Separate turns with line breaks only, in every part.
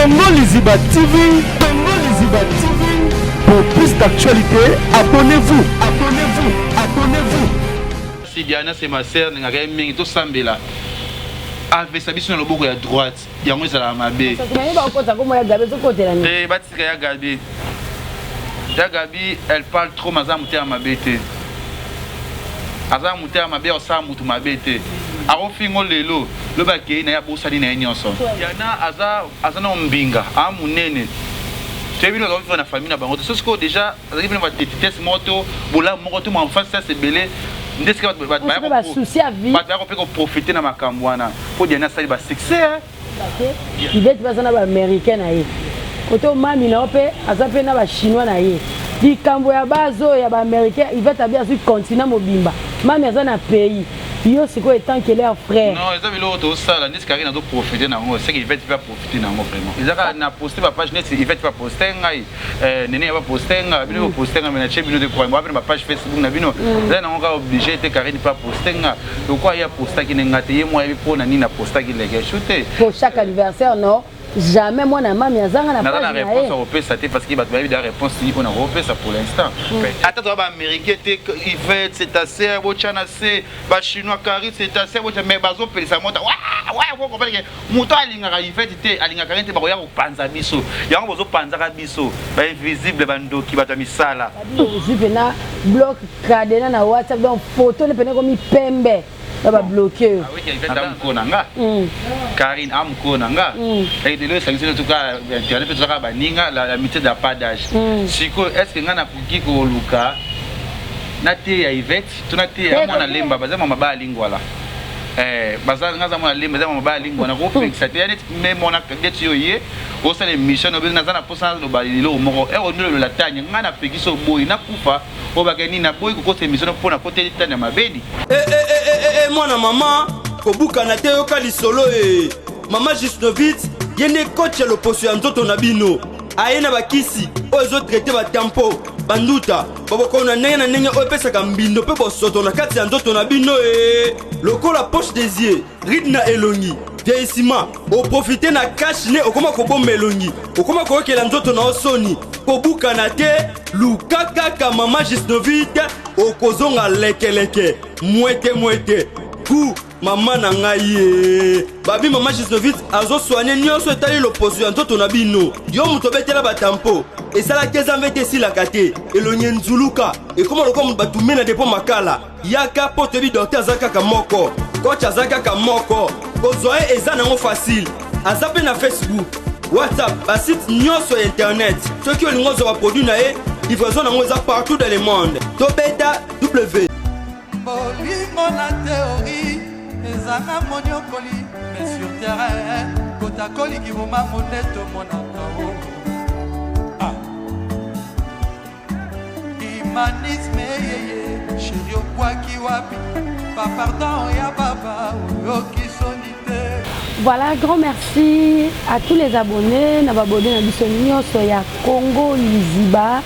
Congo Liziba TV, Congo Liziba TV. Pour plus d'actualités, abonnez-vous, abonnez-vous, abonnez-vous.
Si Diana c'est ma sœur, ningaka ye mingi tosambela. Avesa biso na loboko ya droite, yango ezalaka mabe. Te batika ya Gabi. Ya Gabi, elle parle trop mais aza motema mabe te. Aza motema mabe osala mutu mabe te. Akofingo lelo, lobi akei na ye abosani na ye nyonso. Diana aza aza na mbinga, a munene. Toyebi bino azalaki na famille na bango te. So sikoyo déjà azalaki bino ba tetitesse moko to bolamu moko to mwa face ebele nde esika bato bayako mpe koprofite na makambo wana mpo Diana asali ba succès.
Ivete mpe aza na baaméricain na ye kote mami na yo mpe aza mpe na bachinois na ye likambo ya base oyo ya baaméricain. Ivete abi azwi continent mobimba, mami aza na pays yo sikoyo etant que leur frère.
Non, eza biloko tosala neti Karine azoprofite nango, seke Ivete mpe aprofite nango. Vraiment eza kaka na poste bapage neti Ivete mpe aposte ngai, nene ya baposte nga, bino boposte nga, me natie bino te kwa bino bapage Facebook na bino. Eza nango kaka obligé te Karine mpe aposte nga lokola ye apostaki ne nga te. Ye mwa yebi mpo na nini apostaki Lekeshu te.
Pour chaque anniversaire, non, jamais mwana mami azanga na
naza na
page na
réponse
ye.
Ya kopesa te parce que bato bayebi da réponse nini mpona kopesa pour l'instant. Ata toza baaméricain te, Ivete c'est ta sœur, botya na se bachinois, Karine c'est ta sœur, botya, mais bazopelisa moto wa comprendre ke moto alingaka Ivete te, alingaka Karine te, bakoya kopanza biso. Yango bozopanzaka biso bainvisible, bandoki, bato ya misala.
Ozwi mpena bloc cadena na WhatsApp, donc photo ne pene ekomi pembe na babloke yo.
Ata mokolo na nga, Karine a mokolo na nga, lelo esangisi tuka internet mpe tozaka baninga. L'amitié n'a pas d'âge. Sikoyo est ce que nga nakoki koluka nateya Ivete to nateya mwana Lemba? Baza mama baya lingwala, baza nga za mwana Lemba, eza mama baya lingwala, nakopekisa te. Ya neti me mona neti yo ye osala émission, naza na mposa naloba eloko moko ero ndolola tanya ngai napekisi oboyi nakufa oyo bakei nini, naboyi kokosa émission mpo nakoteli tanya mabedi.
Mwana mama, kobukana te, yoka lisolo e. Mama Jusnovit ye nde coach ya loposo ya nzoto na bino. Aye na bakisi oyo ezotraite batampo, banduta, babokono na ndenge na ndenge oyo epesaka mbindo mpe bosoto na kati ya nzoto na bino e, lokola poche des yeux, ride na elongi, vieillissement. Oprofite na cache-nez, okoma kobomba elongi, okoma koyokela nzoto na yo soni. Kobukana te, luka kaka mama Jusnovit, okozonga lekeleke, mwete mwete ku mama na ngai ye. Babi mama Jusnovit azosoigne nyonso etali loposo ya nzoto na bino. Yo moto obetela batampo, esalaki eza mve te, esilaka te, elongi enzuluka, ekóma lokola moto batumbe na depo makala, yaka mpo toyebi docteur aza kaka moko, coach aza kaka moko. Kozwa ye eza nango facile. Aza mpe na Facebook, WhatsApp, basite nyonso ya internet. Soki olingi ozwa baproduit na ye, livraison nango eza partout dans le monde. Tobeta W.
Bolingo na théorie ezanga moniokoli, mais sur terrain kotakoliki bomango nde tomonaka o. Ah. Humanisme eyeye, chéri, okwaki wapi? Bapardon ya baba, oyoki soni te.
Voilà, grand merci à tous les abonnés, na babonné na biso nyonso ya Congo Liziba.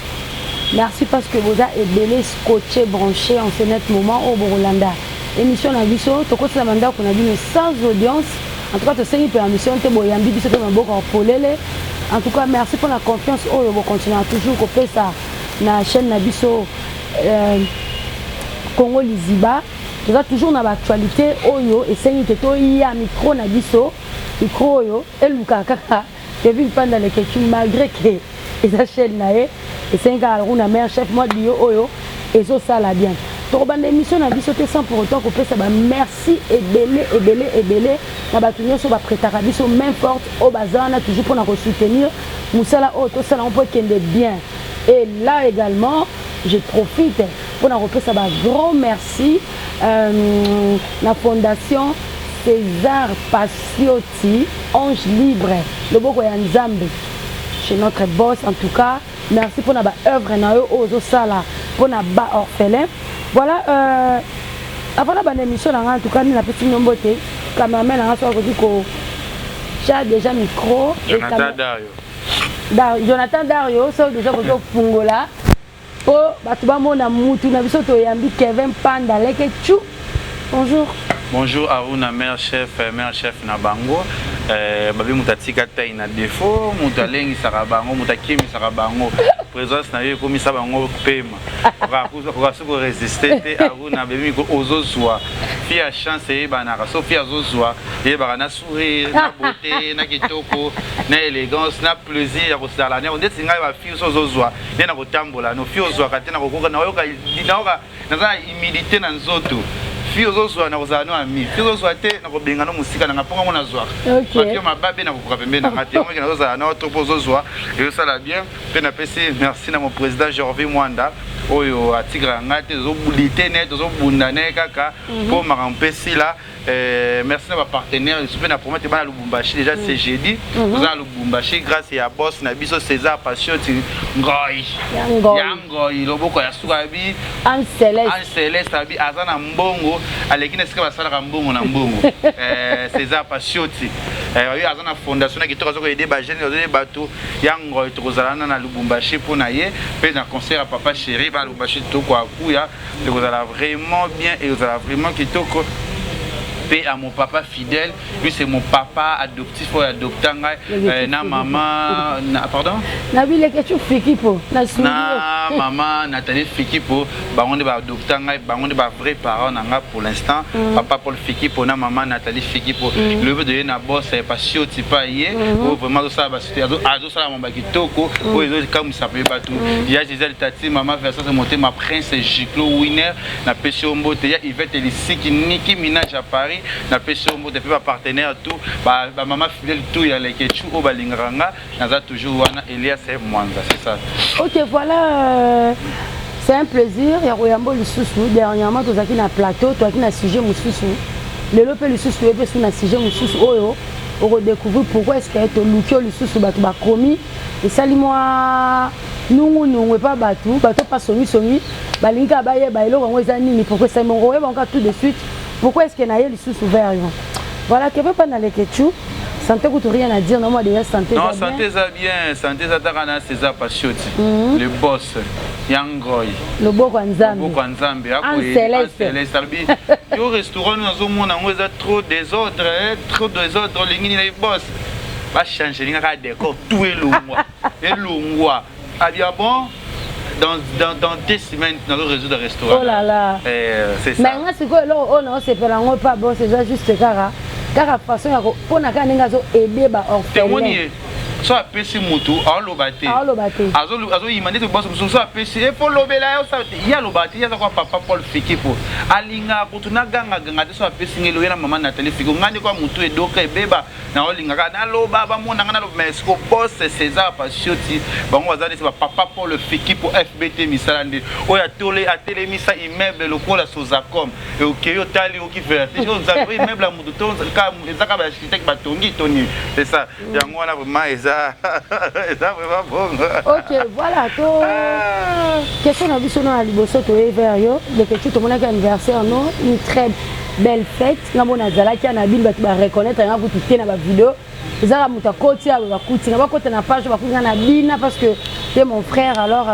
Merci parce que boza ebele scotché, branché en ce net moment oyo bokolanda émission na biso. Tokotisa bandako na bino sans audience. En tout cas, tosengi permission te, boyambi biso te, maboko ya polele. En tout cas, merci pour la confiance oyo bokontinua toujours kopesa na chaîne na biso Congo Liziba. Toza toujours na baactualité oyo esengi ke toya micro na biso, micro oyo elukaka kaka Kevin Panda Lekechu, malgré ke eza chaîne na ye, esengi kaka Runa mare chef mwa dio oyo ezosala bien. Tokobanda émission na biso te sans pour autant kopesa bamerci ebele ebele ebele na bato nyonso baprêtaka biso main forte, oyo baza wana toujours mpona kosoutenir mosala oyo tosala ngo mpo ekende bien. Et là également, je profite mpona kopesa ba grand merci na fondation César Pasioti, ange libre, loboko ya Nzambe chez notre boss. En tout cas, merci mpona baœuvre na yo oyo ozosala mpona baorphelin. Voilà, avant na banda émission na ngai, en tout cas nde napesi bino mbote. Cameraman na ngai, soki akoki kotia déjà micro.
Jonathan Dario.
Jonathan Dario, soki déjà koki kofungola mpo bato bamona mutu na biso toyambi, Kevin Panda Leke Chu. Bonjour.
Bonjour Aruna, mère chef, mère chef na bango. Babi moto atika tai na défaut, moto alengisaka bango, moto akimisaka bango. Présence na yo ekomisa bango pema. Okoka soki koresiste te. Aruna bebi, ozozwa fille ya chance, eyebanaka. So fille azozwa, eyebaka na sourire, na beauté, na kitoko, na élégance, na plaisir ya kosala ndeti ngai. Bafille so ozozwa nde na kotambola no, fille ozwaka te na kokoka, nayoka naza na humilité na nzoto. Fille ozozwa na kozala no ami, fille ozozwa te na kobenga no mosika nanga, mponga ngo nazwaka. Bafille mababe na kokoka pembeni nanga te. Yango nazozala no to mpo ozozwa, ezosala bien. Mpe napesi merci na mon président Jorvi Mwanda oyo atikaka ngai te, tozobuli te ne, tozobunda ne kaka mpo makambo mpe sila. Merci na bapartenaire lisusu mpe na promettre bana Lubumbashi déjà, c'est jeudi toza na Lubumbashi grâce ya boss na biso César Pasioti Ngoi. Ya Ngoi, loboko ya suka abi.
Anne Céleste.
Anne Céleste abi aza na mbongo, aleki na esika basalaka mbongo na mbongo. César Pasioti oyo aza na fondation na kitoko, aza koaider bajeunes, azoaider bato ya Ngoi. Tokozala na Lubumbashi mpo na ye mpe na concert ya Papa Chéri. Bana Lubumbashi, tokoakuya, ekozala vraiment bien, ekozala vraiment kitoko. Mpe à mon papa fidèle, lui c'est mon papa adoptif oyo adopta ngai, na mama na, pardon.
Na bileke Fikipo.
Na mama Nathalie Fikipo, bango nde baadopta ngai, bango nde bavrai parent na ngai pour l'instant. Papa Paul Fikipo na mama Nathalie Fikipo. Lobi toye na boss Pasioti pa ye oyo vraiment azosala basute, azosala mamba kitoko oyo ezokamwisa mpe bato. Ya Gisele Tati, mama Versase Motema, Prince Giclo Winner, napesi yo mbote. Ya Ivete Lisiki, Niki Minage à Paris, napesi yo mbote. Mpe bapartenaire tout, bamama fidèle tout ya Lekechu oyo balingaka nga, naza toujours wana. Elias Mwanza, c'est ça.
Ok, voilà, c'est un plaisir ya koyamba lisusu. Dernièrement tozalaki na plateau, tozalaki na sujet mosusu. Lelo mpe lisusu toye mpe su na sujet mosusu oyo okodécouvrir pourquoi est ce que toluki oyo lisusu. Bato bakomi esali mwa nungunungu epa bato, bato pa songisongi, balingi kaka bayeba eloko yango eza nini, pourquoi esali mongo. Oyeba yango tout de suite pourquoi est ce que naye lisusu vers yo. Voilà, Kevin Panda Lekechu, santé kutu rien à dire, non, moi déjà santé.
Non, santé eza bien, santé eza taka na César Pasioti, le boss Yangoi.
Loboko ya Nzambe.
Loboko ya Nzambe.
Celeste.
Alobi yo restaurant nazomona yango eza trop désordre, trop désordre, olingi nini? Boss, bachange lingaka décor tout, elongwa, elongwa. Abia bon, dans 2 semaines nazo résoudre restaurant.
Oh là là.
C'est ça.
Mais nga sikoyo eloko oyo naosepela yango pa bon, c'est juste kaka kaka façon ya mpona kaka ndenge azo aider baorphelin.
So apesi motu, aoloba te.
Aoloba te.
Azoyima ndeti boso mosusu. So apesi, efo lobela ye, ye aloba te. Ye aza kwa papa Paul Fikipo, alingaka kutu nagangaganga te. So apesi ngai eloye na mama Nathalie Fikipo, ngai nde kwa motu edoka ebeba, naolingaka naloba, bamona ngai naloba. Mais siko boss César Pasioti, bango baza neti bapapa Paul Fikipo FBT, misala nde oyo atole atelemisa immeuble lokola Sozacom. Okei otali, oki vertige oyo immeuble ya motu to eza kaka baarchitecte batongi toni. C'est ça, yango wana vraiment eza vraiment bongo.
Ok, voilà, to question na biso na liboso, toye vers yo Leketu. Tomonaki anniversaire no, une très belle fête. Nga mona azalaki na bino, bato bareconnaître nga kutu te na bavideo. Ezaka moto akoti awa, bakuti nga, bakota na page, bakuti nga na bina parce que te mon frère. Alors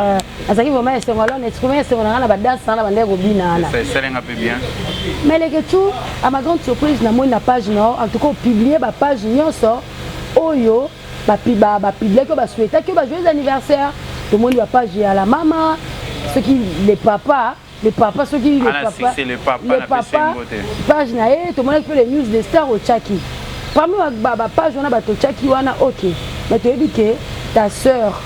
azalaki vraiment esengo, alors na exprime esengo na nga na badanse na bandeko kobina wana.
Esalenga mpe bien.
Mais Leketu, à ma grande surprise, namoni na page na en tout cas opublie bapage nyonso oyo bapubliaki, oyo basouhaitaki oyo bajoyeux anniversaire. Tomoni bapage ya la mama, soki le papa, le papa, soki
le papa, le papa,
le papa, page na ye. Tomonaki mpe les news de star otiaki parmi bapage wana, bato otiaki wana. Ok, mais toyebi ke ta sœur,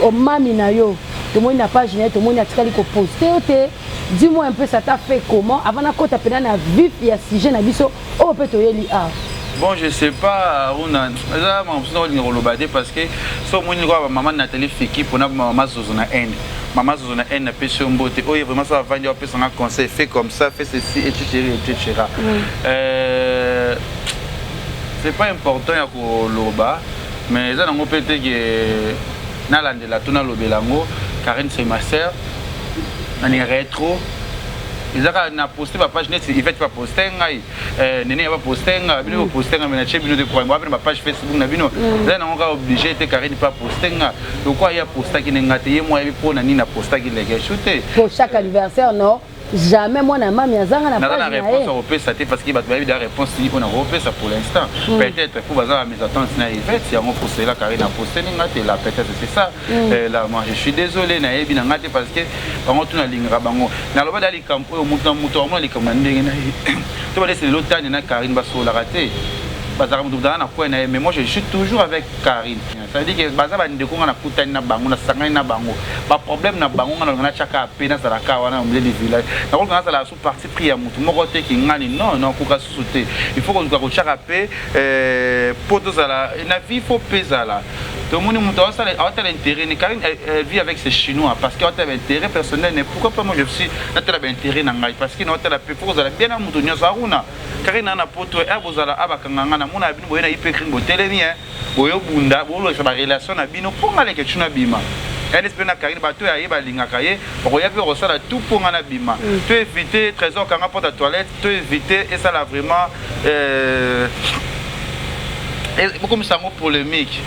omami na yo, tomoni na page na ye, tomoni atikali koposte yo te. Dis-moi un peu, ça t'a fait comment? Avant nakota mpena na vif ya sujet na biso oyo mpe toyeli awa.
Bon, je sais pas, una eza makambo mosusu olinga koloba te, parce que so omoni lokola bamama Nathalie Fiki mpona mama Zozo na Inde, mama Zozo na Inde, napesi yo mbote. Oyo vraiment so avandi, apesanga conseil: fait comme ça, fait ceci, etc, etc. C'est pas important ya koloba, mais eza nango mpe te ke nalandela to nalobela yango. Karine, c'est ma sœur, nalingaka ye trop. Eza kaka na poste bapage neti Ivete baposte ngai, nene ya baposte nga, bino boposte nga, me natie bino te problème bino bapage Facebook na bino. Eza nango kaka obligé te Karine mpe aposte nga lokwa ye apostaki ne nga te. Ye mwa yebi mpo na nini apostaki Lekeshu te.
Pour chaque anniversaire, non? Jamais mwana ya mami azanga na
Naza na
page na
réponse
ye.
ya kopesa te, parce que bato bayebi da réponse nini oyo nakopesa pour l'instant. Peut-être po baza ba mésentente na Ivete, yango postela Karine, aposteli nga te. Là, peut-être c'est ça. Là, moi, je suis désolé, nayebi na nga te, parce que bango tu nalingaka bango. Naloba da likambo oyo, moto na moto amona likambo na ndenge na ye. To balesi lelo, Tani na Karine basololaka te, bazalaka moto moto aza na coin na ye, mais moi, je suis toujours avec Karine. Ça veut dire que baza bandeko. Nga nakutani na bango, nasangani na bango, baproblème na bango, nga nalinga natiaka ape, nazalaka wana au milieu du village. Nakoluka nazala sous parti pris ya motu moko te kingani. Non, nakoka susu te. Il faut koluka kotiaka mpe po tozala na vie, faut mpe ezala tomoni moto aotala intérêt ne. Karine, elle vit avec ses Chinois parce que aotala baintérêt personnel. Ne pourquoi pas moi, je suis natala baintérêt na ngai, parce que naotala mpe faut kozala bien na moto nyonso. Aruna, Karine na poto e bozala abakanga nga namona bino boye na ipekri, botelemi boyobunda, bolokisa barelation na bino mpo nga leke tuna bima ns mpe na Karine. Bato oyo aye balingaka ye, bakoya mpe kosala tout mpo nga na bima. To éviter Trésor kanga porte ya toilette, to éviter esala vraiment bokomisa yango polémique.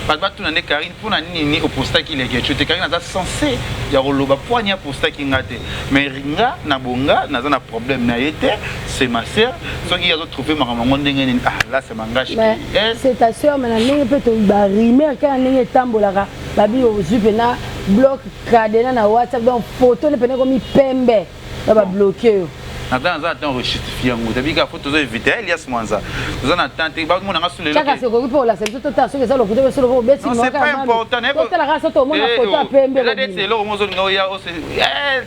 Bato batuna nde Karine mpona nini opostaki Leketio te. Karine aza censé ya koloba mpo ani apostaki nga te. Mais nga na bonga, naza na problème na ye te, c'est ma sœur. Soki azotrouve makambo yango ndenge nini, ah là, c'est mangage.
Mais c'est ta sœur, mais na ndenge mpe to barumeur kaka ndenge etambolaka, babi ozwi mpena bloc cadenas na WhatsApp, donc photo nde mpena ekomi pembe na babloke yo.
Naza na temps rejustifie yango. Tabi kaka fo tozo éviter Elias Mwanza, toza na temps te, bamona nga su.
Kaka sokoki mpe olakisa biso, totala soki eza lokuta mpe solo obeti.
C'est pas important.
Totala kaka so tomona photo ya pembe.
Eza neti eloko mo ozolinga oya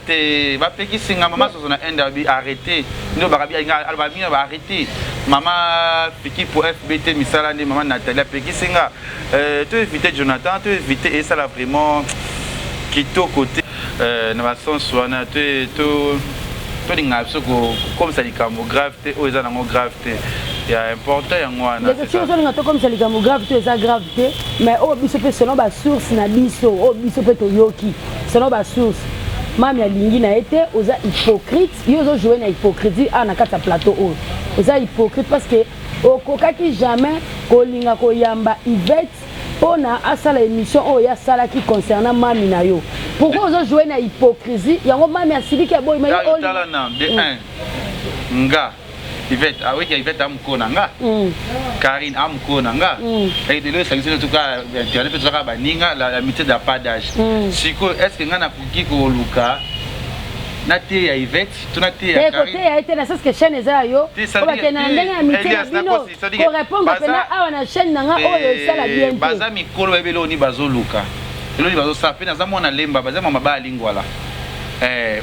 te, bapekisi nga. Mama soso na Inde abi arrêté nde bakabi, aloba mingi ba arrêté. Mama Fiki po FBT misala nde mama Nathalie apekisi nga. To éviter Jonathan, to éviter esala vraiment kitoko te na basens wana. To tolingaka biso kokomisa likambo grave te oyo eza nango grave te, ya important yango wana.
Soki ozolinga tokomisa likambo grave te, eza grave te, mais oyo biso mpe selon basource na biso, oyo biso mpe toyoki selon basource, mami alingi na ye te. Oza hypocrite, yo ozojoue na hypocrisie awa na kati ya plateau oyo. Oza hypocrite parce que okokaki jamais kolinga koyamba Ivete mpona asala émission oyo ye asalaki concernant mami na yo. Pourquoi ozojoue na hypocrisie yango? Mami asiliki, aboyi.
Tala na de 1, nga Ivete aweki, Ivete amokolo na nga, Karine amokolo na nga. Lelo esangisi tuka internet mpe tozaka baninga, l'amitié n'a pas d'âge. Sikoyo, est ce que nga nakoki koluka nateya Ivete to nateya?
Koteya ye te, na sens que chaîne eza ya yo, oyo bakende na ndenge ya amitié na bino. Korépondre mpena awa na chaîne na nga oyo esala bien te.
Baza mikolo, bayebi eloko nini bazoluka, eloko nini bazosala. Mpe naza mwana Lemba, baza mwa mabaya lingwala.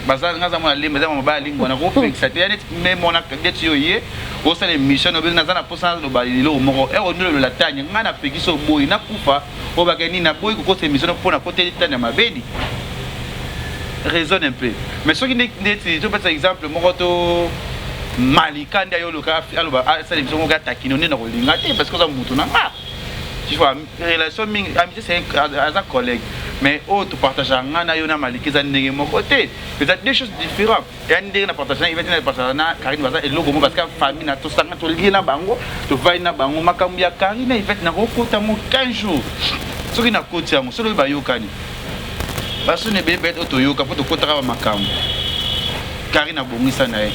Baza, nga aza mwana Lemba, eza mwa mabaya lingwala. Nakopekisa te ya neti me mona neti yo ye osala émission obe. Naza na mposa naloba eloko moko ero nde tanya ngai napekisi oboyi, nakufa oyo bakei nini. Naboyi kokosa émission mpo nakoteli tanya mabedi, raisonne un peu. Mais soki neti topesa exemple moko to Malika nde ayoluka aloba asala émission moko atakino nde na kolinga te, parce que oza mutu na nga. Tu vois, relation mingi, amitié, c'est aza collègue, mais oyo topartageaka nga na yo na Malika eza ndenge moko te, eza deux choses différentes. Ya ndenge na partage na Ivete, na partage na Karine, baza eloko moko, parce que famille na tosanga, tolie na bango, tovai na bango. Makambo ya Karine na Ivete, nakokota mo 15 jours. Soki nakoti yango, soki bayokani, basoni ebele peut-être oyo toyoka mpo tokotaka bamakambo. Karine abongisa na ye.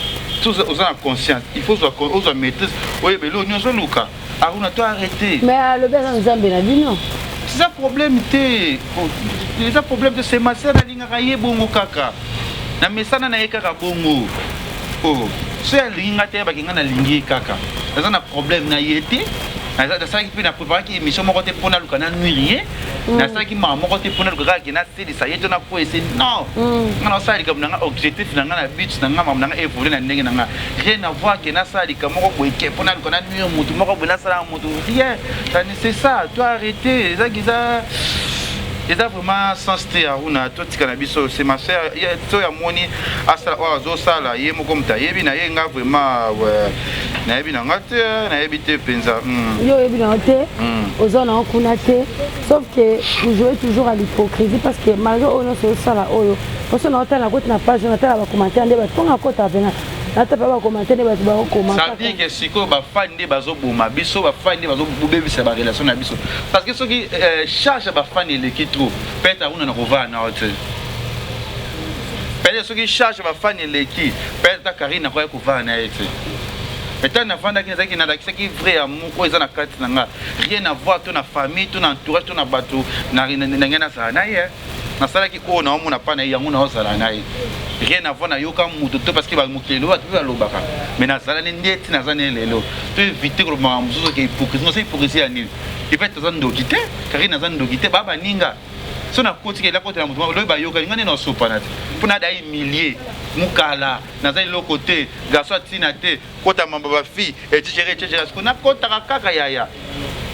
Oza na conscience, il faut ozwa maîtrise, oyeba eloko nyonso oluka. Aruna, to arrêté.
Mais alobi aza Nzambe na bino.
Eza problème te, eza problème te. C'est ma sœur, nalingaka ye bongo kaka, na mesana na ye kaka bongo. Oh, so alingi nga te, yebaki nga nalingi ye kaka, naza na problème na ye te. Nasalaki mpe na préparaki émission moko te mpo naluka na nuire ye. Nasalaki makambo moko te mpo naluka kaka ke nasilisa ye to nakwese. Non, nga nasala likambo na nga, objectif na nga na but na nga, makambo na nga évolue na ndenge na nga. Rien à voir ke nasala likambo moko boye ke mpo naluka na nuire motu moko boye, nasala motu rien. C'est ça, to arrêter. Ezaki eza vraiment sens te. Aruna, totika na biso, c'est ma sœur. To ya moni asala oyo azosala ye moko, moto ayebi na ye. Nga vraiment nayebi na nga te, nayebi te mpenza.
Yo oyebi na yo te, oza na yo kuna te, sauf que vous jouez toujours à l'hypocrisie, parce que malgré oyo nyonso osala oyo, poso na otala koti na page, natala bacommentaire nde bato mponga kota pena, nata mpe bacommentaire nde bato bakokoma.
Ça veut dire que sikoyo bafani nde bazoboma biso, bafani nde bazobebisa barelation na biso, parce que soki charge ya bafani eleki trop, peut-être Aruna na kovaa na yo te. Peut-être soki charge bafani eleki, peut-être ata Karine akoya kovanda na ye te. Mais ntango navandaki, nazalaki, nalakisaki vrai amour oyo eza na kati na nga, rien à voir to na famille, to na entourage, to na bato na ngai. Nazala na ye, nasalaki oyo naomona mpa na ye, yango naozala na ye, rien à voir nayoka moto to, parce que mokili lelo bato mpe balobaka, mais nazala ne ndeti naza ne lelo. To éviter kolobaka mosusu ke hypocrisie. Non, c'est hypocrisie ya nini? Epete aza ndoki te, Karine aza ndoki te. Baa baninga so nakotika ela kotela moto loyi bayokani nga nde nasopana te mpo nada humilie mokala. Naza eloko te, garçon atina te, kota mamba bafille, etc, etc. Siko nakotaka kaka yaya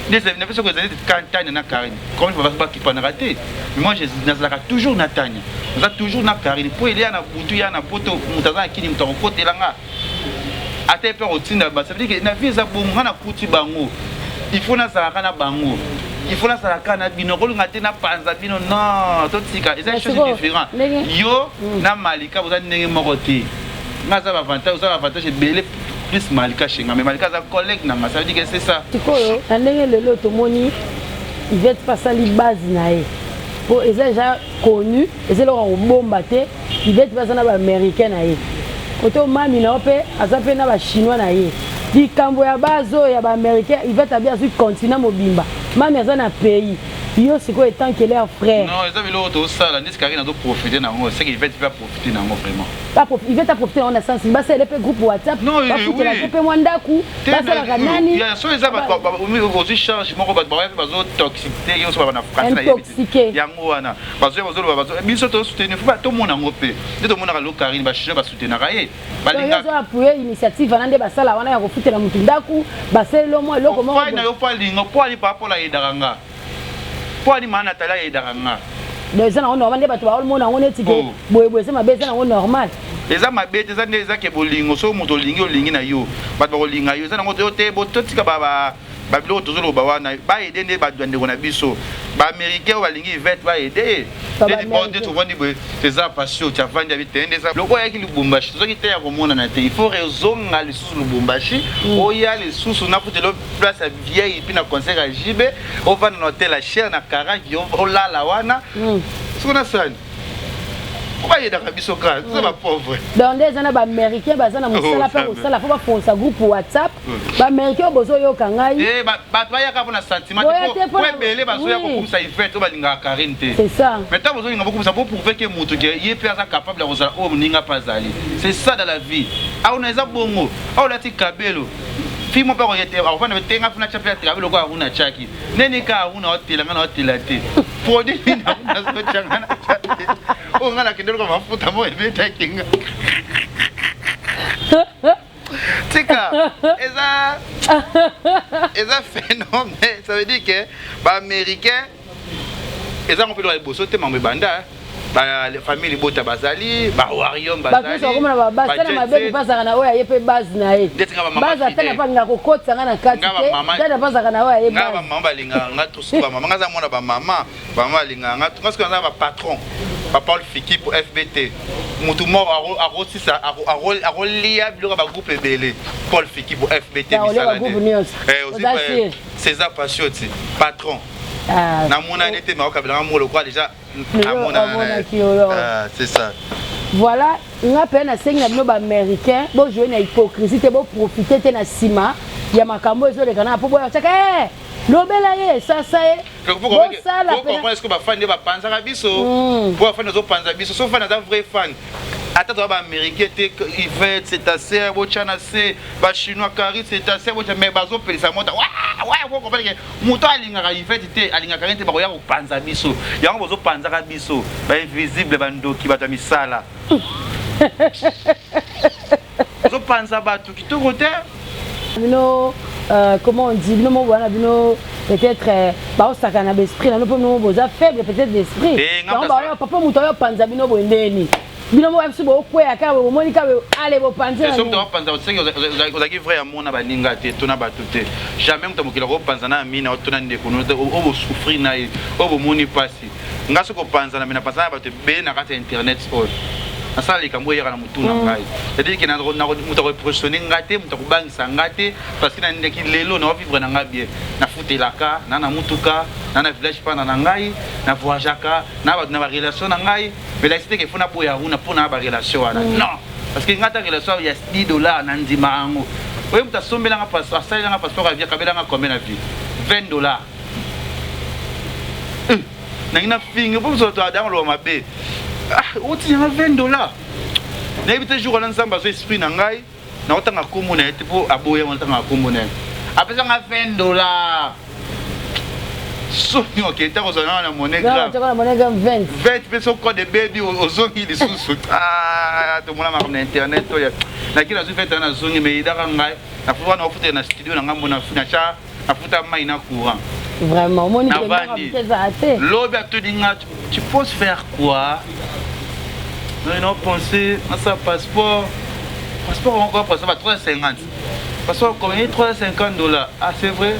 nde soki ezali Tania na Karine, comme bakipanaka te. Mais moi, nazalaka toujours na Tania, naza toujours na Karine, mpo elia na butu ya na poto, moto aza na kini, moto akokotela nga ata mpe akotinda. Ça veut dire que na vie eza bongo. Nga nakuti bango, il faut nazalaka na bango, il faut nazalaka na bino. Kolinga te napanza bino, non, totika, eza chose différent. Yo na Malika boza ndenge moko te. Nga aza baavantage, oza baavantage ebele plus Malika chez nga, mais Malika aza collègue na nga, ça veut dire que c'est ça.
Sikoyo na ndenge lelo tomoni Ivete mpe asali base na ye, po eza déjà connu, eza eloko ya kobomba te. Ivete mpe aza na baaméricain na ye, kote mami na yo mpe aza mpe na bachinois na ye. Likambo ya base oyo ya baaméricain, Ivete abi azwi continent mobimba, mami aza na pays. Yo sikoyo, étant que leur frère?
Non, eza biloko tosala ndeti Karine azoprofite nango, c'est que Ivete mpe aprofite nango vraiment.
Ivete aprofite nango na sens basalele mpe groupe WhatsApp, bafutela te mpe mwa ndako, basalaka nani?
So eza ozwi charge moko, bato baya mpe bazotoxike yo, so na français yango wana bazoya, bazoloba biso tosoutenir, fo tomona yango mpe nde tomonaka lo Karine, bachinois basoutenaka ye.
Balinga appuyer initiative wana nde basala wana ya kofutela motu ndako, basaleli mwa eloko
moko na yo, po alinga, po ali papa ayedaka nga, po ali maa Natali ayedaka nga.
Donc eza nango normal nde bato baomona yango neti ke boyeboye eza mabe, eza nango normal?
Eza mabe te, eza nde eza ke bolingo. Soki moto olingi, olingi na yo, bato bakolinga yo, eza nango yo te. Totika babiloko tozoloba wana, baaider nde bandeko na biso baaméricain oyo balingi Ivete, baaider nde. Tovandi boye, eza pasio ti avandi abi te nde eza loko oyaki Lubumbashi, tozwaki te ya komonana te. Il faut rezonga lisusu Lubumbashi, oya lisusu nafutela place ya vieille mpe na concert ya Jibe, ovanda na hotel ya cher na 40, olala wana. Soki nasani bayedaka biso kaka, toza bapauvre.
Donc nde eza na baaméricain baza na mosala mpe kosala, fo bafonsa groupe WhatsApp. Baaméricain oyo bozoyoka ngai,
bato bayaka mpona sentiment po ebele bazoya kokumisa Ivete oyo balingaka Karine te.
C'est ça.
Mais ntango bozolinga bokumisa, boprouve ke moto ke ye mpe aza capable ya kozala oyo moninga mpe azali. C'est ça dans la vie. Aona eza bongo, awa olati kabelo, fi mo mpe akoyete, akofanda te. Nga funa tia mpe kabelo lokola Aruna atiaki neni ka Aruna otela, nga na otela te. Produit nini Aruna azotia, nga na tia te? Oyo nga nakende loka mafuta mo ebetaki nga. Tika, eza phénomène. Ça veut dire que baaméricain eza ngo mpe loka liboso te, mambo ebanda, famille libota bazali bawarium.
Bato nyonso bakomona babase tala mabe, bazalaka na oyo aye mpe base na ye, base ata na mpe alingaka kokotisa nga na kati te, tala bazalaka na oyo aye.
Nga bamama balingaka nga, tosuki bamama. Nga aza mwana bamama, bamama balingaka nga. Nga soki naza bapatron, papa Fiki po FBT, motu moko akosisa, akolia biloko ya bagroupe ebele. Paul Fiki po FBT,
misala
nde César Pasioti patron. Namonani te, maokabelanga moko lokola déjà amonana, c'est ça.
Voilà, nga mpe nasengi na bino baaméricain, bojoue na hypocrisie te, boprofite te na nsima ya makambo ezoleka na mpo boya tiaka lobela ye, sasa ye.
Bosala est-ce que bafani nde bapanzaka biso? Po bafani bazopanza biso. So fan aza vrai fan, ata toza baaméricain te, Ivete c'est ta sœur, botya na se bachinois, Kari c'est ta sœur, botya. Mais bazopelisa moto wa comprendre ke moto alingaka Ivete te, alingaka ye te. Bakoya kopanza biso, yango bozopanzaka biso, bainvisible, bandoki, bato ya misala, ozopanza bato kitoko te.
Bino, comment on dit, bino mo wana, bino peut-être baosaka na baesprit na bino, mpo bino boza faible peut-être d'esprit. Yango papa moto oyo opanza bino boye ndeni, bino mo biso bokweya kaka, bomoni kaka ale bopanzi.
Soki moto akopanza, soki ozalaki vrai amona baninga te to na bato te, jamais moto mokili akopanza na amina to na ndeko oyo bosouffrir na ye, oyo bomoni mpasi. Nga soki opanzana, me napanzana na bato ebele na kati ya internet oyo, nasala likambo eyaka na motu na ngai, c'est-à-dire ke moto akoimpressionne nga te, moto akobangisa nga te, parce que nandeki lelo naovivre na nga bien, nafutelaka na mutuka na village mpana na ngai, na voyageaka na bato na barelation na ngai. Mais elakisi te ke fo naboya Aruna mpo na barelation wana. Non, parce que nga ta relation ya 10 $ na ndima yango. Oyo moto asombelanga passeport, asalelanga passeport ya vie, akabelanga combien na vie? 20 $. Nangi nafingi mpo moto adanga loba mabe. Ah, otinyanga 20 $, nayebi te. Jour wana Nzambe azwa esprit na ngai, naotanga nkombo na ye te mpo aboya wana. Tangaka nkombo na ye, apesanga 20 $. Soni oke ntango ozala nanga na MoneyGram.
20.
20 mpe so code ebebi, ozongi lisusu. Tomona makambo na internet oyo. Naki nazwi 20, nazongi, mais edaka ngai nafuta wana, ofutela na studio na ngambo, natya, nafuta mai na courant.
Vraiment, omoni?
Navandi.
Te.
Lobi atuni nga: "Tu penses faire quoi?" Non, non, penser nasa passeport. Passeport encore, passeport ba 350. Passeport combien? 350 $. Ah, c'est vrai,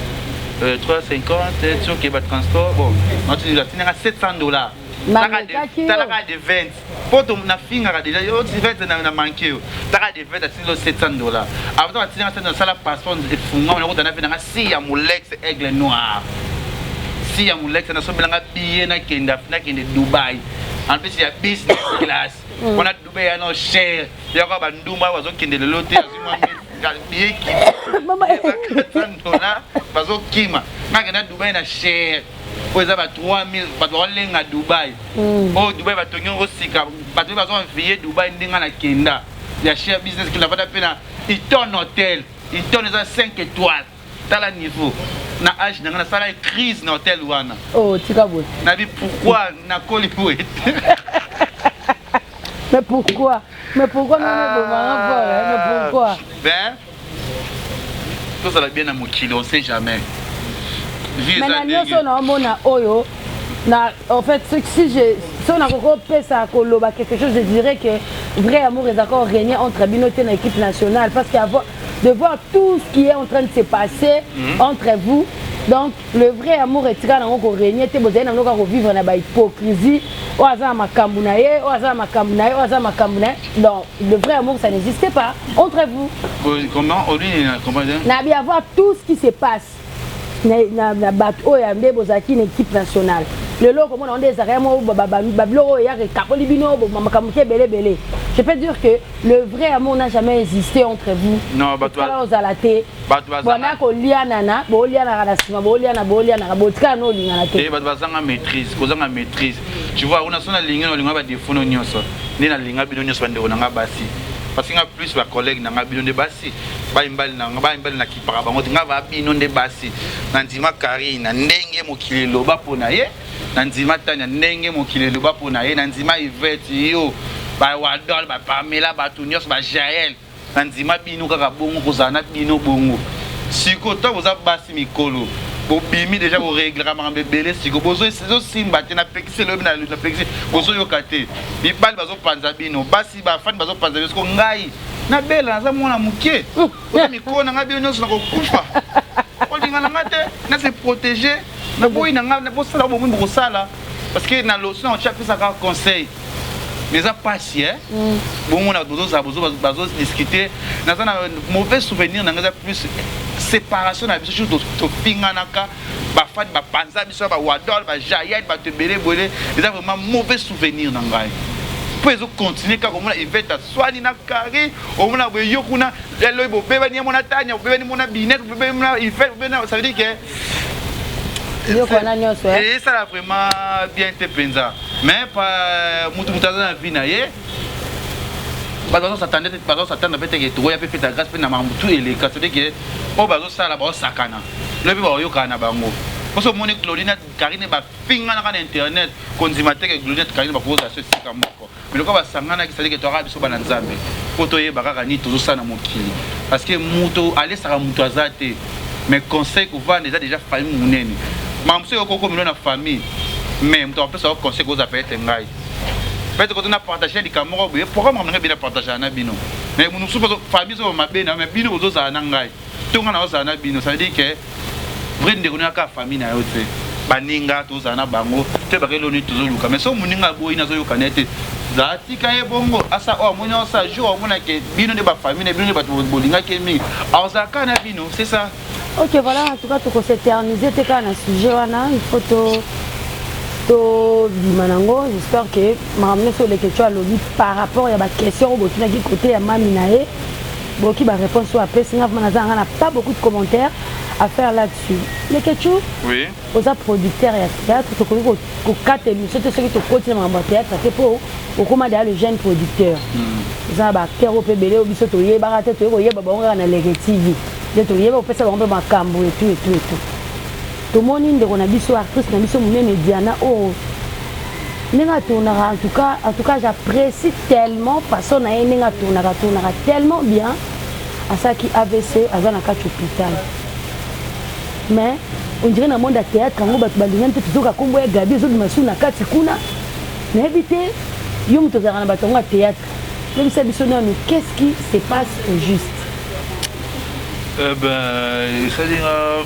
350, soki ba transport, bon, atinanga 700 $. Talaka de 20 po nafingaka déjà yo ti 20 na manke yo. Taka de 20, atindi lo 700 $. Avant atinanga 700, nasala passeport, efungama, nakotana mpe nanga si ya Molex Aigle Noir, si ya Molex, nasombelanga billet, nakende Dubai, en plus ya business class. Wana Dubai ya no cher, yaka bandumba bazokende lelo te, azwi mwa billet 400 $, bazokima. Nakenda Dubai na cher oyo eza ba 3000. Bato bakolenga Dubai oyo, Dubai batongi yango sika, bato bazo envie Dubai. Ndenge nakenda ya cher, business, nafanda mpe na Hilton Hotel. Hilton eza 5 étoiles. Tala niveau na age na ngai, nasala crise na hotel wana.
Oh, tika boye.
Nabi pourquoi nakoli boye?
Mais pourquoi, mais pourquoi nani bomanga fort, mais pourquoi?
Ben, tozala bien na mokili, on sait jamais.
Vie. Mais na nyonso naomona oyo na, en fait, si je so nakoki opesa koloba quelque chose, je dirais que vrai amour ezalaka régner entre bino te na équipe nationale, parce que avoir de voir tout ce qui est en train de se passer entre vous, donc le vrai amour etika nango korégner te. Bozali nango kaka kovivre na bahypocrisie. Oyo aza na makambo na ye, oyo aza na makambo na ye, oyo aza na makambo na ye. Donc le vrai amour, ça n'existait pas entre vous.
Comment olini
na bi avoir tout ce qui se passe na bato oyo nde bozalaki na équipe nationale, lelo okomona nde ezalaka mo babiloko oyo eyaka ekaboli bino, makambo ke ebele ebele. Je peux dire que le vrai amour n'a jamais existé entre vous.
Non, bato
ozala te bona kolianana, boolianaka na nsima, booliana, boolianaka, botikala na olingana te.
Bato bazanga maîtrise, kozanga maîtrise, tu vois. Una so nalingi, nalinga badéfauts no nyonso nde nalinga bino nyonso, bandeko na nga basi, parce que nga plus bacollègue na nga, bino nde basi, bayimbali na nga, bayimbali nakipaka bango te. Nga ba bino nde basi. Na ndima Karine na ndenge mokili eloba mpo na ye, na ndima Tania ndenge mokili eloba mpo na ye, na ndima Ivete, yo, bawadol, bapamela, bato nyonso, bajael, na ndima bino kaka bongo, kozala na bino bongo. Sikoyo ntango boza basi mikolo, bobimi déjà, boréglaka makambo ebele. Sikoyo bozosimba te, napekisi elobi, napekisi, bozoyoka te. Mibali bazopanza bino, basi bafani bazopanza bino. Siko ngai nabela, naza mwana moke, oza mikolo na ngai, bino nyonso nakokufa. Kolinga na ngai te, nase protéger, naboyi na ngai bosala bomoi bokosala, parce que na loso na otya apesaka conseil, mais eza pasi bongo na bozozala bazodiscute. Naza na mauvais souvenir na ngai, eza plus séparation na biso, surtout tofinganaka, bafani bapanza biso, bawadol, bajayel, bato ebele ebele. Eza vraiment mauvais souvenir na ngai mpo ezocontinue kaka. Omona Ivete aswani na Kari, omona boye yo kuna lelo bobebani, ye mona Tania bobebani, mona Binet bobebani, mona Ivete bobebani. Ça veut dire que
biloko wana nyonso.
Esala vraiment bien te mpenza. Mais mutu aza na vie na ye. Bato bazosatanda mpe teke tokoya mpe feta grâce mpe na makambo tu eleka. C'est que oyo bazosala, baosakana lobi, baoyokana na bango. Mposo omoni Claudine, Karine bafinganaka na internet, kondima teke Claudine, Karine bakozala so esika moko. Biloko basanganaki, c'est-à-dire que toyaka biso bana Nzambe mpo toyeba kaka nini tozosala na mokili, parce que moto alesaka moto aza te. Mais conseil, kovanda eza déjà famille monene. Makambo soki okokomino na famille, mais moto apesaka conseil kozala peut-être ngai, peut-être koto na partage likambo moko boye. Pourquoi makambo na ngai bino partage na bino? Mais mosusu famille so mabe na, mais bino bozozala na ngai to ngai naozala na bino. Ça veut dire que vrai ndeko no yaka famille na yo te, baninga tozala na bango te, bakeli nini tozoluka. Mais so moninga aboyi, nazoyoka na ye te, zala tika ye bongo. Asa oyo amoni osa jour amonake bino nde bafamille na bino nde bato bolingaki ye mingi, azala kaka na bino, c'est ça.
Ok, voilà, en tout cas tokos'éterniser te kaka na sujet wana. Il faut to Tobima nango. J'espère que makambo nyonso Leketchou alobi par rapport ya baquestion oyo botunaki côté ya mami na ye, boyoki baréponse oyo apesi. Nga vraiment naza nanga na pas beaucoup de commentaires à faire là-dessus. Leketchou,
oui.
Oza producteur ya théâtre, tokoki kokata émission te soki tokoti na makambo ya théâtre te, mpo okóma deya le jeune producteur. Eza na baacteur oyo mpe ebele oyo biso toyebaka te, toyei koyeba bango kaka na Leke TV nde toyeba kopesa bango mpe makambo etu etu etu. Tomoni ndeko na biso, actrice na biso monene Diana, oyo ndenge atournaka, en tout cas j'apprécie tellement façon na ye ndenge atournaka, atournaka tellement bien. Asalaki AVC, aza na kati hôpital, mais on dirait na monde ya théâtre yango bato balingani te. Tozoka nkombo ya Gabi ezobima su na kati kuna. Nayebi te, yo moto ozalaka na bato yango ya théâtre, yebisa biso nanu qu'est-ce qui se passe au juste?
Ben, esali nga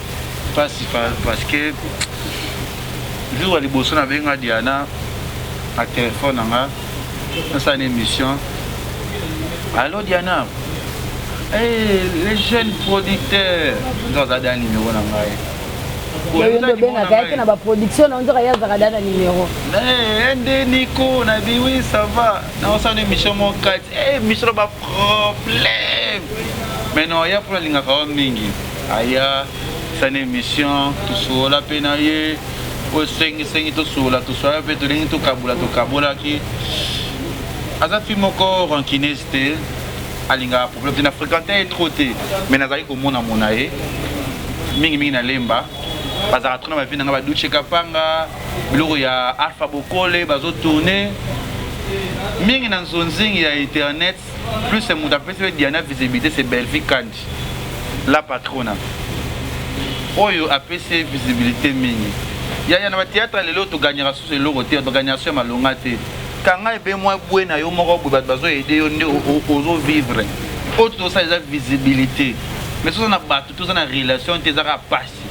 mpasi parce que jour ya liboso nabenga Diana na telefone na nga, nasala na émission: "Allo Diana, hey, les jeunes producteurs." Nzo aza da numéro na ngai.
Yo nde obengaka ye te na baproduction na nzoka, ye azalaka da na numéro.
Nde Niko na bi: "Oui, ça va, naosala na émission moko kati émission na baproblème." Mais non, aya mpona alingaka wa mingi, aya sana émission, tosolola mpe na ye oyo sengisengi, tosolola, tosolola mpe, tolingi tokabola, tokabolaki. Aza fille moko rancuneuse te, alingaka problème te. Na fréquente ye trop te, mais nazalaki komona mona ye mingimingi na Lemba. Bazalaka trop na bavi na nga, baduche Kapanga, biloko ya Alpha Bokole, bazotourne mingi na nzonzingi ya internet. Plus moto apesi mpe Diana visibilité, c'est Bellevie Kandi, la patrona, oyo apesi visibilité mingi. Yaya, na bathéâtre lelo toganyaka susu eloko te, toganyaka susu ya malonga te. Kanga ebe mwa bwe na yo moko boye, bato bazoyede yo nde ozovivre. Oyo tozosala eza visibilité, mais soza na bato, toza na relation te, ezaka pasi.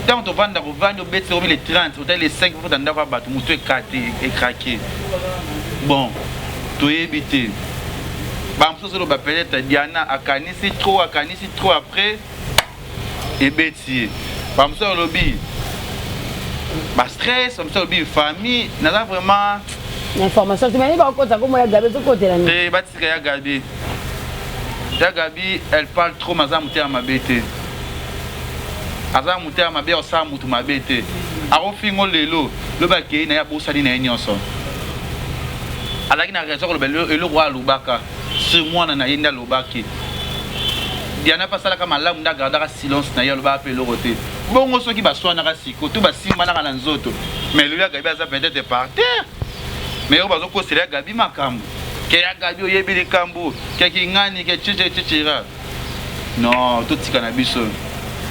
Ntango tovanda, kovandi, obeti omi le 30, otali le 5, fota ndako ya bato, motu ekate, ekrake. Bon, toyebi te, bamosusu oloba peut-être Diana akanisi trop, akanisi trop, après ebeti ye. Bamosusu olobi bastress, bamosusu olobi famille. Naza vraiment
Information te, mais bakota kombo ya Gabi, ezokotela nini?
Te, batika ya Gabi. Ya Gabi, elle parle trop, mais aza motema mabe te. Aza motema mabe, osala motu mabe te. Akofingo lelo, lobi akei na ye, abosani na ye nyonso. Azalaki na raison koloba eloko oyo alobaka sur mwana na ye nde alobaki. Diana mpe asalaka malamu nde agardaka silence na ye, alobaka mpe eloko te. Bongo soki baswanaka siko to basimbanaka na nzoto, mais lelo ya Gabi aza peut-être par terre, mais oyo bazokosela ya Gabi makambo ke ya Gabi oyebi likambo ke kingani ke cece cecera. Non, totika na biso.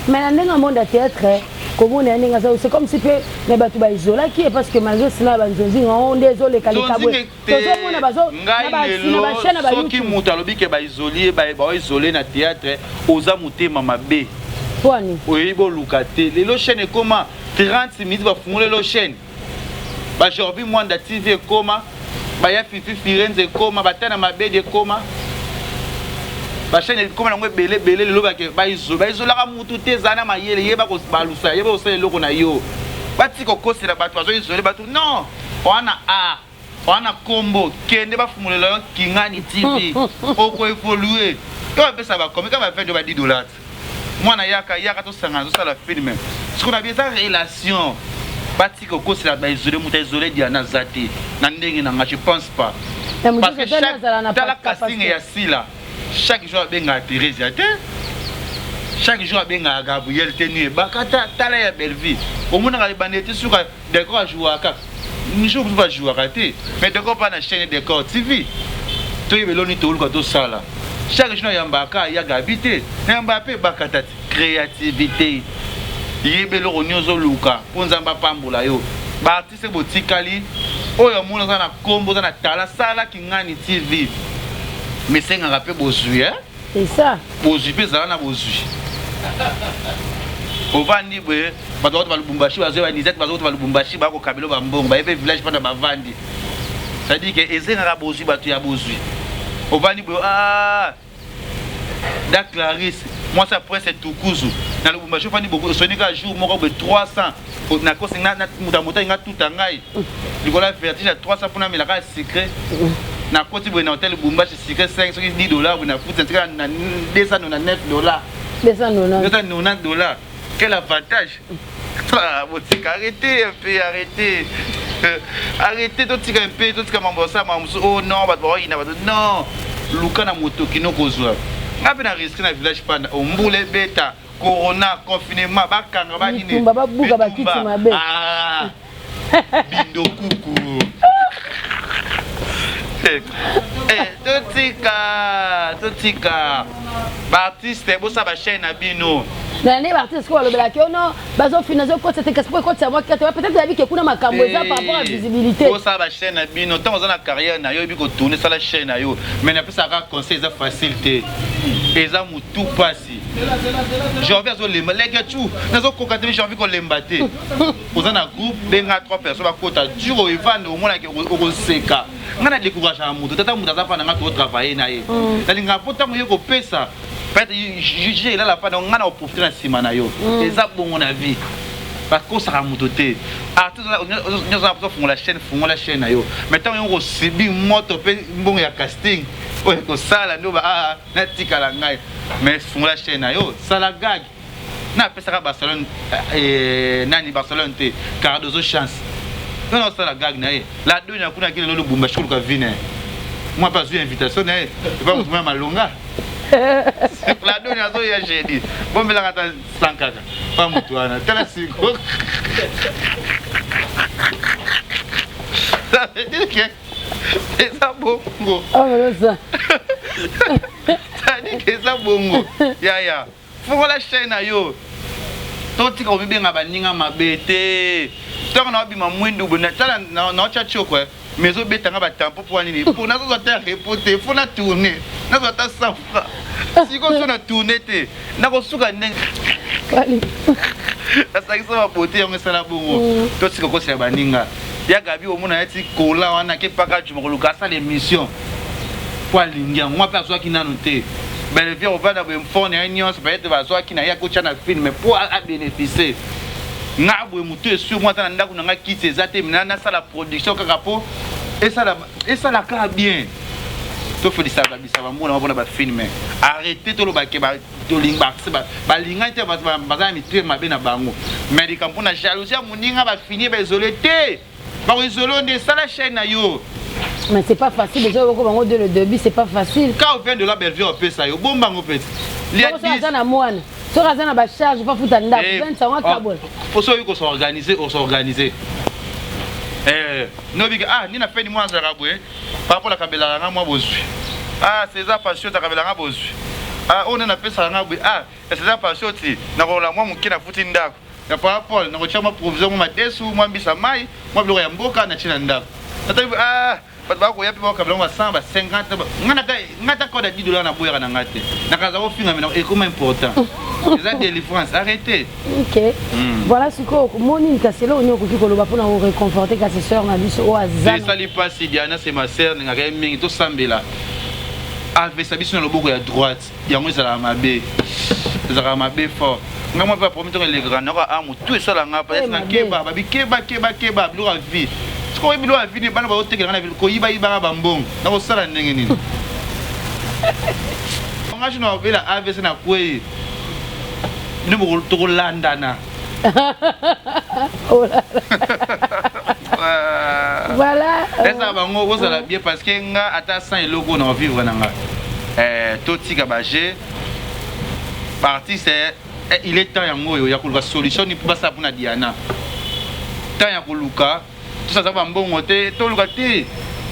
Mais na ndenge ya monde ya théâtre, komona ya ndenge aza, c'est comme si mpe na bato baisolaki ye, parce que malgré nsima ya banzonzi ngo nde ezoleka likambo, tozomona
ngai lelo soki moto alobi ke baisoli ye, baoisole na théâtre, oza motema mabe.
Pwani?
Oyebi boluka te. Lelo chaîne ekóma 30 minutes, bafungoli lelo chaîne bajorvi Mwanda TV ekóma, baya Fifi Firenze ekóma, batana mabedi ekóma, bachaîne ekóma nango ebele ebele. Lelo baizolaka mutu te. Ezala na mayele, yeba kobalusa, yeba kosala eloko na yo. Batika kokosela bato bazoisole bato. Non, wana art wana kombo, kende bafungolela yo Kingani TV, okoévolue. To bapesa bakomi kaka ba 20, ba 10 dollars. Mwana yaka, yaka tosangana, tosala film. Sikoyo na bi eza relation. Batika kokosela, baisole moto, aisole Diana aza te. Na ndenge na nga, je pense pas, parce que chaque tala casting ya Sila, chaque jour abengaka Thérésia te, chaque jour abengaka Gabriel te, nu ebaka tala ya Belleville, omonaka ebandeli te suka. Décor ajouaka jour mosusu, ajouaka te, mais décor mpa na chaîne Décor TV. Toyeba eloni, toluka tosala. Chaque jour nayambaka ya Gabi te, nayambaka mpe ebakata te. Créativité, yeba eloko nyonso oluka mpo Nzambe apambola yo. Baartiste botikali oyo amoni oza na nkombo, oza na tala, sala Kingani TV, mais esengaka mpe bozwi, eh?
C'est ça.
Bozwi mpe ezala na bozwi. Ovandi boye, bato bakota balubumbashi, bazwi banisete, bazokota balubumbashi, bakokabelo bambongo, baye mpe village mpona bavandi. C'est-à-dire ke ezengaka bozwi, bato ya bozwi. Ovandi boye, ah, da Clarisse, mwasi ya Presse Tukuzu, Na Lubumbashi ofandi boko osoni kaka jour moko boye 300 nakosi moto ya moto alinga tuta ngai likolo ya vertige ya 300 mpona amela kaka sucre. Nakoti boye na hotel Lubumbashi, sucre 5 soki 10 $ boye, nafuti, natikala na 299 $.
290.
290 $, quel avantage! Ah, botika, arrêtez un peu, arrêtez, arrêtez. Totika un peu, totika mambo osala makambo mosusu. Oh non, bato baoyina bato. Non, luka na motoki nokozwa. Nga mpe na risque na village panda, ombula ebeta, corona, confinement, bakanga banini.
Bitumba, babuka bakiti mabe.
Ah, bindokuku. Eh, totika, totika baartiste, bosala bachaîne na bino.
Na nde baartiste ko balobelaki ono bazofina, azokotisa te, kasi po ekotisa mwa kate, peut-être yabi ke kuna makambo eza par rapport à visibilité.
Osala bachaîne na bino. Ntango oza na carrière na yo, oyebi kotourne, sala chaîne na yo. Mais napesaka conseil, eza facile te, eza motu mpasi. Janvier azolemba leke tu, nazokoka te. Janvier kolemba te. Oza na groupe, benga trois personnes bakota dur, evande, omonaki okoseka. Ngai na décourageaka moto, tata moto aza mpa na ngai, totravaille na ye. Nalingaka mpo ntango ye kopesa, peut-être juge elala mpa na ngai, na koprofite na nsima na yo. Eza bongo na vie, bakosaka moto te. Artiste nyonso na fungola chaîne, fungola chaîne na yo. Mais ntango yo kosibi moto mpe mbongo ya casting oyo ekosala nde ah, natikala ngai. Mais fungola chaîne na yo, sala gag. Napesaka Barcelone, nani Barcelone te, Cardozo chance nona osala gag na ye. La doni akuna akili lelo Lubumbashi koluka vi na ye. Mwa mpe azwi invitation na ye epa motu mwa malonga. La doni azoya jeudi, bombelaka ata 100 kaka pa motu wana. Tala siko, ça veut dire que eza bongo, c'est-à-dire que eza bongo. Yaya, fungola chaîne na yo, totika komibenga baninga mabe te. Ntango naobima mwindu boye, tala, naotya tioko, mais ezobetanga batampo. Mpo nini? Mpo nazozwa ata repos te, fo na tourne, nazwa ata 100 francs. Sikoyo so na tourne te, nakosuka ndenge nasangisa babote yango esala bongo. Totika kosela baninga. Ya Gabi, omona neti kola wana ke paka juma koluka asala émission mpo alingi yango. Mwa mpe azwaki nano te. Bellevue ovanda boye, mfone ye nyonso peut-être bazwaki na ye, akotya na film mpo abénéficie. Nga boye motu esur mwa ata na ndako na nga kiti eza te, nasala production kaka mpo esala kaka bien. Tofelisaka bisa bambona mpona bafilm. Arrête, tolobake balingani te, baza na mitema mabe na bango. Mais likambo mpona jalousie ya moninga, bafini baisole te, bakoisole nde. Esala chaîne na yo.
Mais c'est pas facile déjà, oko bango dès le début, c'est pas facile.
Quand on vient de la Bellevue, opesa yo, bombango peti.
Aza na mwana, soki aza na bacharge, fafuta ndako, 25 akabola.
Faut soki kos'organiser, os'organiser. Nobiki, ah, nini afeni mwana azalaka boye par rapport akabelaka nga mwa bozwi. Ah, César Pasio akabelaka nga bozwi. Ah, oyo nde napesaka nga boye. Ah, César Pasio ti nakolola mwa moke, nafuti ndako ya par rapport nakotia mwa provision, mwa madesu, mwa mbisa mai, mwa biloko ya mboka natie na ndako. Natali, ah, bato bakoya mpe bakabela ba 100, ba 50. Nga ta code ya 10 $ naboyaka na nga te, nakaza kofinga mena ekoma important. Eza délivrance, arrêtez.
Ok, voilà. Sikoyo moni kasi eloko nini okoki koloba mpona koréconforter kasi sœur na biso oyo aza?
Esali mpasi. Diana, c'est ma sœur, ningaka ye mingi. Tosambela, avesa biso na loboko ya droite. Yango ezalaka mabe, ezalaka mabe fort. Ngai mwa mpe bapromi ntongo elekaka nayoka a motu esala nga peut-être na keba babi keba keba keba biloko ya vie. Sikoyo biloko ya vie nini? Bana bazotekela nga na koyibayibaka bambongo, nakosala ndenge nini? Nga sino babela AVC na kwei bino, tokolandana.
Voilà.
Eza bango kozala bien, parce que nga ata sans eloko na vivre na nga. Totika baje baartiste. Il est temps yango oyo ya koluka solution ni mpo basala mpona Diana. Temps ya koluka, tosaza bambongo te, toluka te,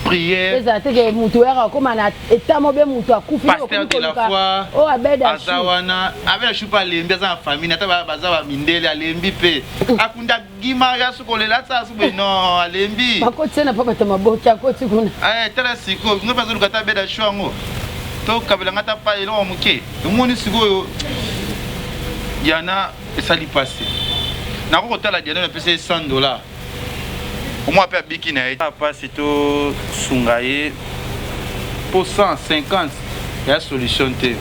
prière.
Ezala te ke motu oyaka akóma na eta mobe, motu akufi.
Pasteur de la foi.
Oyo Abed.
Aza wana, Abed Ashu mpe alembi, aza na famille ata baza bamindele, alembi mpe akunda gima ya su kolela ata su boye. Non, alembi.
Bakoti na mpo bato maboki akoti kuna.
Tala sikoyo, ngo mpe azoluka ata Abed Ashu yango, tokabelanga ata pa eloko moke. Omoni sikoyo, Diana esali mpasi. Nako kotala Diana, napesa ye 100 $, omwa mpe abiki na ye mpasi. Tosunga ye mpo 150 ya solution te.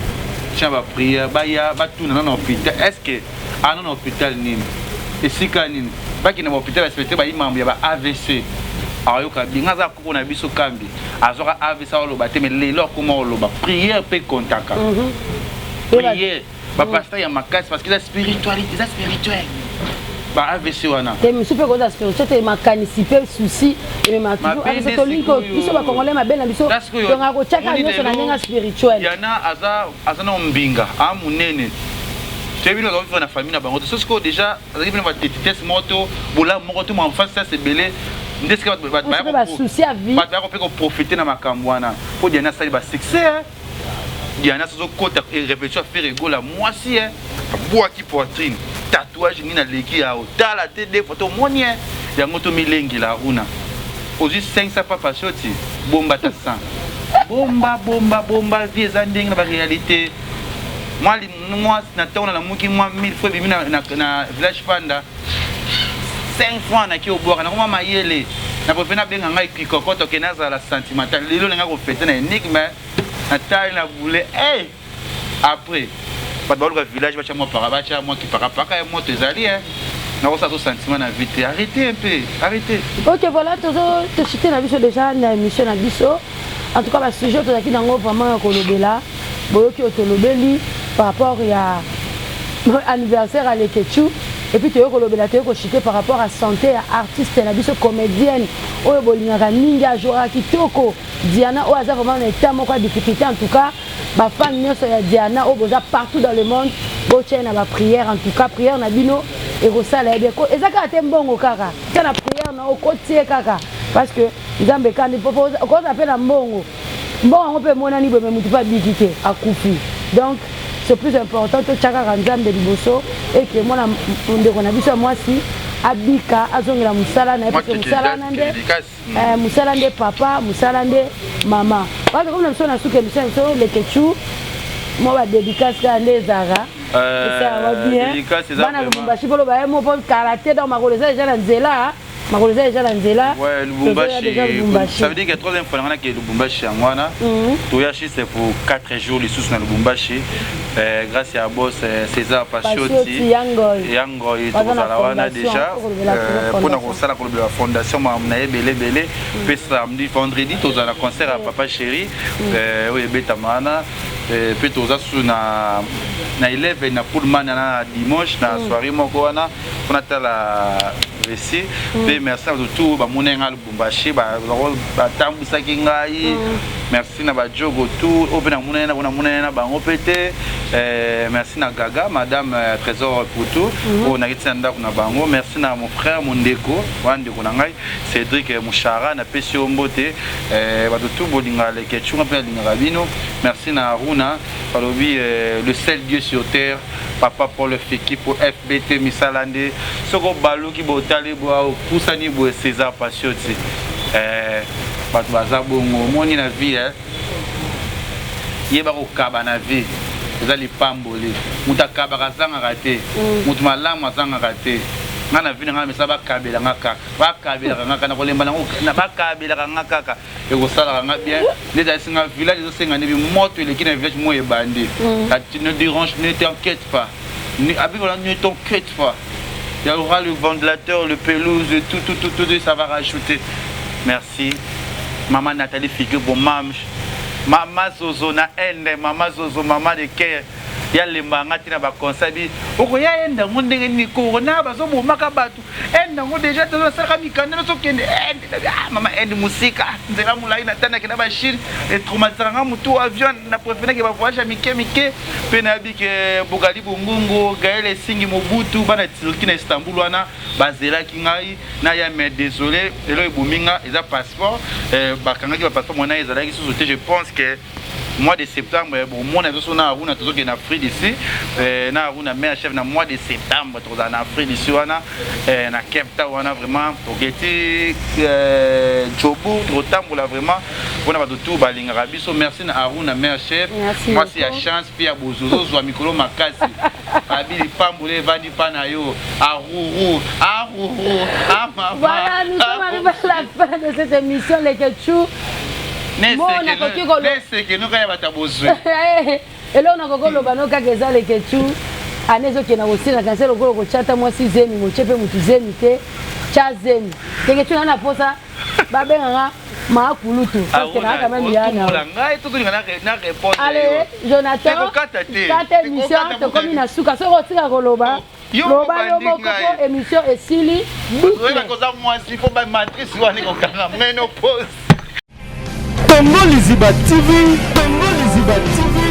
Tia baprière, baya batuna nano hôpital, est ce que Ana na hôpital nini, esika nini bakende ba hôpital ya spécialité, bayi mambo ya ba AVC, ayoka binga. Aza koko na biso kambi, azwaka AVC, aoloba te, mais lelo akoma oloba. Prière mpe kontaka prière, bapasteur ya makasi, parce que eza spiritualité, eza spirituel, ba AVC wana.
Te, misu mpe koza spirituel te, makanisi mpe souci emema toujours AVC. Tolingi biso bacongolais, mabe na biso, tongaka kotiaka nyonso na ndenge spirituel.
Yana aza na mbinga a monene, toyebi no azalaki na famille na bango te. So sikoyo déjà azalaki mpena batetitese moko to bolamu moko to mafansi sase ebele nde sika bato bayako mpe koprofite na makambo wana, mpo Diana asali basuccès. Diana sozokota répétition affaire egola mwasi abwaki poitrine, tatouage nini aleki ya otala te deux fois tomoni yango. Tomilengela Aruna, ozwi 500 papa shoti, bomba ta 100, bomba, bomba, bomba. Vie eza ndenge na baréalité. Mwa na ntango nalamuki, mwa 1000 fois ebimi na village panda, 5 francs naki obwaka, nakoma mayele na préféré nabenga ngai kikokoto ke nazala sentimental. Lelo nanga kofete na énigme, natali na bule. Hey! Après bato baluka village, batya mwa para, batya mwa kiparapaka ya moto ezali nakosala so sentiment na vie te. Arrêtez un peu, arrêtez.
Ok, voilà, tozo tochite na biso déjà na émission na biso. En tout cas, basujet tozalaki nango vraiment ya kolobela, boyoki oyo tolobeli par rapport ya anniversaire ya Leketchou, et puis toyei kolobela, toyei kochite par rapport à santé ya artiste na biso, comédienne oyo bolingaka mingi, ajouaka kitoko, Diana, oyo aza vraiment na état moko ya difficulté. En tout cas, bafan nyonso ya Diana oyo boza partout dans le monde, botia na baprière. En tout cas, prière na bino ekosala ye bien. Eza kaka te mbongo, kaka tia na prière na okotie kaka, parce que Nzambe kandi okoza mpe na mbongo, mbongo yango mpe emonani boye, me motu mpe abiki te, akufi. Donc c'est plus important totya kaka Nzambe liboso eke mwana ndeko na biso ya mwasi abika, azongela mosala na ye, parce que mosala wana nde mosala nde papa, mosala nde mama. Waka komi na biso na suka émission na biso. Leketchou, mwa badédicace kaka nde ezalaka, esalaka bien. Bana Lubumbashi, mpo loba ye mo mpo kala te. Donc makolo eza deja na nzela, makolo eza deja na nzela.
Ouais, Lubumbashi. Ça veut dire que troisième fois nanga ke Lubumbashi yango wana. Toya c'est pour 4 jours lisusu na Lubumbashi. Grâce à boss César Pachoti.
Yangoy.
Yangoy, tozala wana déjà mpona kosala kolobela fondation makambo na ye ebele ebele. Mpe samedi, vendredi tozala na concert ya Papa Chéri oyo ebetama wana. Mpe toza susu na 11 na Pullman na dimanche na soirée moko wana mpona tala récit. Mpe merci na bato tu bamoni nga Lubumbashi, batambwisaki ngai. Merci na bajogo tu oyo mpe namonani na bango mpe te. Merci na Gaga, madame Trésor Putu, oyo nakiti na ndako na bango. Merci na mon frère, mon ndeko wana, ndeko na ngai Cédric Mushara, napesi yo mbote. Bato tu bolingaka Leketchunga mpe nalingaka bino. Merci na Aruna, balobi le seul Dieu sur terre, papa Paul Fiki po FBT misala nde soki obaluki botali opusani boye, César Pasioti. Bato baza bongo, omoni na vie, yeba kokaba na vie eza lipamboli. Moto akabaka azangaka te, moto malamu azangaka te. Ngai na vie na ngai misala bakabelanga kaka, bakabelaka nga kaka, na kolemba nango bakabelaka nga kaka, ekosalaka nga bien. Nde ezalisi nga village ezosenga ndebi moto eleki na village mo ebandi. Ne dérange, ne t'inquiète pas, abi voilà, ne t'inquiète pas, il y aura le ventilateur, le pelouse, tout, tout, tout, tout, ça va rajouter. Merci maman Nathalie Figure, bon mam, mama Zozo na Inde, mama Zozo, mama de cœur, ya lembanga ntina baconseil bi okoya ende yango ndenge nini, corona bazobomaka bato, ende yango déjà tozosalaka mikanda tozokende ende. Ah, mama, ende mosika, nzela molai, natandaki na bachine, etraumatisaka nga motu avion, na préféreke bavoyage ya mike mike. Mpe nayebi ke Bogali Bongungu, Gael Esingi Mobutu, bana Turki na Istanbul wana bazelaki ngai naya, mais désolé, elo ebomi nga eza passeport. Bakangaki bapasseport mwana ezalaki susu te. Je pense que mois de septembre bomona biso na Aruna, tozokende na Afrique d'ici na Aruna mare chef. Na mois de septembre tokozala na Afrique d'ici wana, na Cape Town wana. Vraiment toketi Jobu, tokotambola vraiment mpona bato tu balingaka biso. Merci na Aruna mare chef, mwasi ya chance mpe ya bozo, ozozwa mikolo makasi abi lipambolo evandi mpa na yo, aruru aruru amama.
Voilà, nous sommes arrivés à la fin de cette émission, Leketchou.
Neseke noka ya bato ya bozwi.
Eloko nakoki koloba no kaka eza Leketchou. Année ezokenda kosila, kanisa lokola kotya ata mwasi zemi, motie mpe motu zemi te, tya zemi. Teke tuna na posa babenganga maakulutu parce que naa quand même ya na.
Ngai tozolinga na répondre.
Allez Jonathan, kata émission, tokomi na suka. Soki otika koloba, loba yo moko po émission esili.
Boucle koza mwasi fo ba matrice wana ekokanga ménopause.
Congo Liziba TV, Congo Liziba TV.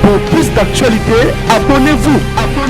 Pour plus d'actualités, abonnez-vous. Abonnez.